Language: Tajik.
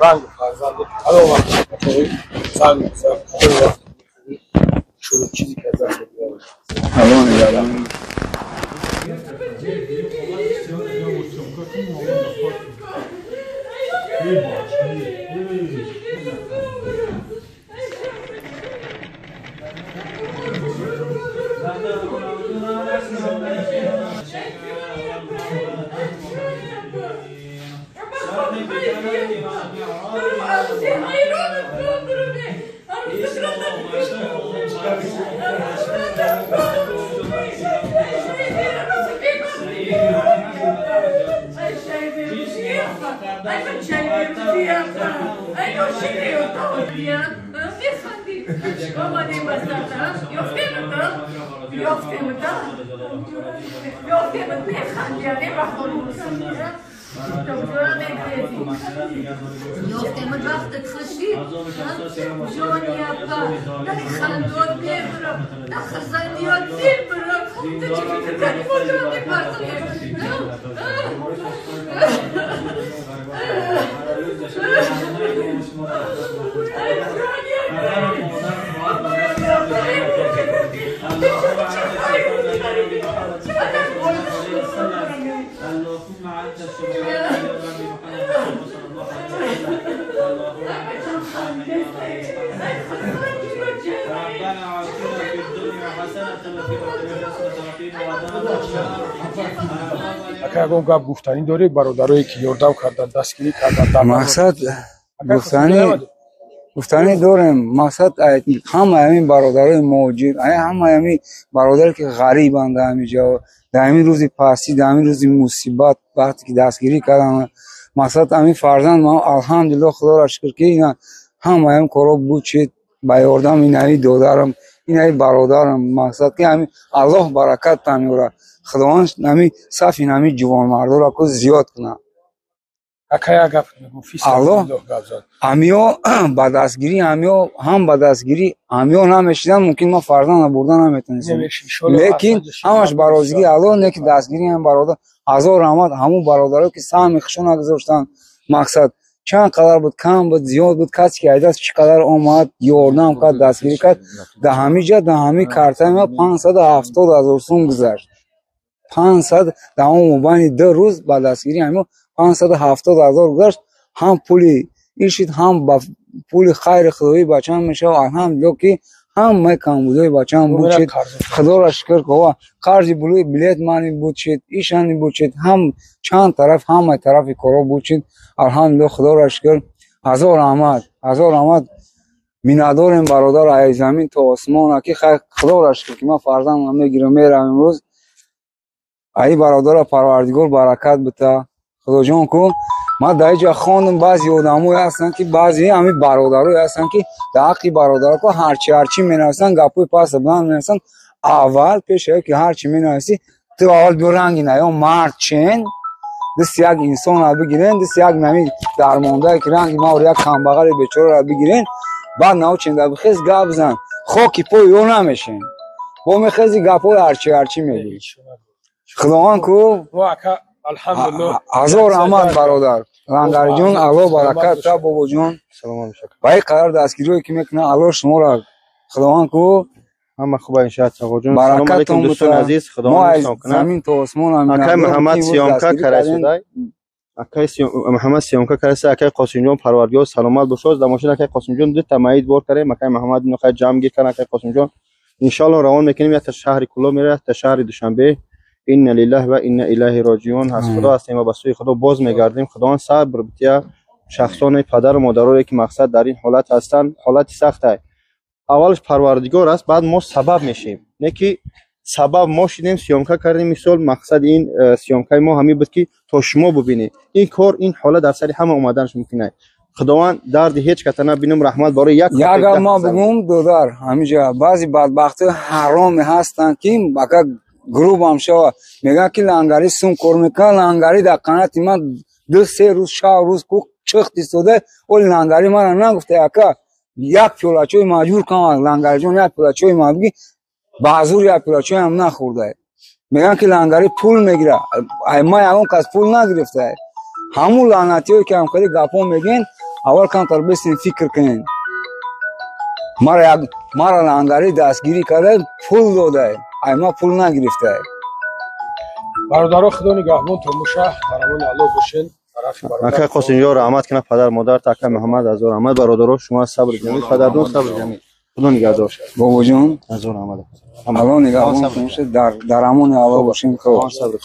Ранг фарзанд ҳамон вақт занг зад, ҳамон вақт шуруъ чизи ки аз даст мебарад. Аллоҳ нигаҳбон. Ака, ягон гап гуфтанӣ дорӣ бародарое ки ёрдам карданд, дастгирӣ карданд? Мақсад гуфтанӣ дорем. Мақсад, ҳамаи ҳамин бародарои муҳоҷир, ҳамаи ҳамин бародаре ки ғарибанд дар ҳамин ҷо, дар ҳамин рӯзи пастӣ, дар ҳамин рӯзи мусибат, вақте ки дастгирӣ карданд, мақсад, ҳамин фарзанд ман, алҳамдулиллоҳ, худоро шукр, ки ина ҳамаи ҳамин корҳо буд шид ба ёрдам инаи додарам, инаи бародарам. Мақсад ки ҳамин Аллоҳ баракат тамёрад, Худованд ҳамин сафи ҳамин ҷувонмардоро ку зиёд кунад. Ака, як гап мегӯ. Аллоҳ ҳамиё ба дастгирӣ, ҳамиё ҳам ба дастгирӣ ҳамиё намешидан, мумкин ман фарзанда бурда наметонистам, лекин ҳамаш ба розигии Аллоҳ, не ки дастгирӣ ҳам бародар, ҳазор раҳмат ҳамун бародаро ки саҳми худшон нагузоштанд. Мақсад, чанд қадар буд, кам буд, зиёд буд, касе ки айдаст чӣ қадар омад, ёрдам кард, дастгирӣ кард. Дар ҳамин ҷа, дар ҳамин картаи ма 570 000 сум гузашт. 500 дар он мобайни 2 рӯз ба дастгирии ҳамин 570 000 гузашт. Ҳам пули ишид, ҳам ба пули хайри худоии бачаам мешавад. Алҳамдулиллоҳ, ки ҳамаи камбудиҳои бачаам буд шид, худоро шукр. Ова қарзи билет мани буд шид, ишани буд шид, ҳам чанд тараф, ҳамаи тарафи корҳо буд шид. Алҳамдулиллоҳ, худоро шукр. Ҳазор раҳмат, ҳазор раҳмат, миннатдорем, бародар, ай замин то осмона, ки худоро шукр, ки ман фарзандам мегирам, меравам имрӯз. Аи бародара Парвардигор баракат бита, худоҷон ку. Ман дар ҷа хондам, баъзе одамое ҳастанд, ки баъзе ҳамин бародарое ҳастанд, ки дар ҳаққи бародаро ку ҳарчи ҳарчи менависанд, гапҳои паста баланд менависанд. Аввал пешае ки ҳарчи менависӣ, ту аввал биё ранги наё мард чен, дасти як инсонро бигирен, дасти як нами дармондае ки ранги маро, як камбағали бечораро бигирен, баъд научен да бихез, гап зан. Хоки пои ё намешен, бо мехези, гапҳои ҳарчи ҳарчи мегӯӣ. Худованд ку, ҳазор раҳмат, бародар Лангарҷон, Аллоҳ баракат та, бобоҷон, ба ин қадар дастгириҳое ки мекунад, Аллоҳ шуморо, Худованд ку Ҳама хуба иншоат, оғоҷон. Салом алейкум, дӯстони азиз, Худованд мо аз замин то осмон. Акай Муҳаммад съёмка карасудай, акай Муҳаммад съёмка караса, акай Қосимҷон, Парвардигор саломат бошад. Дар мошин акай Қосимҷон ду та маид бор кардем. Акай Муҳаммад ино хай ҷамъ гир кард. Акай Қосимҷон, иншоаллоҳ, равон мекунем, якта шаҳри Кулоб меравад, якта шаҳри Душанбе. Инна лиллаҳи ва инна илайҳи роҷиун. Аз Худо ҳастем ва ба сӯи Худо боз мегардем. Худованд сабр бития шахсони падару модарое ки, мақсад, дар ин ҳолат ҳастанд. Ҳолати сахтай. Аввалаш Парвардигор аст, баъд мо сабаб мешем. Не ки сабаб мо шидем, съёмка кардем. Мисол, мақсади ин съёмкаи мо ҳамин буд, ки то шумо бубинед, ин кор, ин ҳолат дар сари ҳама омаданаш мумкин аст. Худованд дарди ҳеҷ каса набинам. Раҳмат барои як Як ман бугум, додар, ҳаминҷа баъзе бадбахтои ҳароме ҳастанд, ки ака грубам шава, мегӯянд, ки Лангари сум кор мекунад. Лангари дар қанати ман 2-3 рӯз, шав рӯз ку чихт истода. Оли Лангари мара нагуфта: «Ака, як пиёла чой маҷбур кам, Лангариҷон, як пиёла чой ма биги». Баъзур як пиёла чойам нахӯрда. Мегӯянд, ки Лангари пул мегирад. Ма ягон кас пул нагирифта. Ҳамун лаънатиҳое, ки ҳамкори гапҳо мегӯен, аввал камтар бесен, фикр кунен. Мара як мара лангари дастгирӣ карда, пул додай, ай ма пул нагирифтай. Бародаро, худо нигаҳбон томоша, дар амони Аллоҳ бошен. Акай Қосимҷон, раҳмат кина падар модар, акай Муҳаммад, азор раҳмат. Бародаро, шумо сабр ҷамил, падардон, сабр ҷамил, худо нигаҳдор. Бобоҷон, азор раҳмат. Аллоҳ нигаҳбон, дар амони Аллоҳ бошем. Сабр.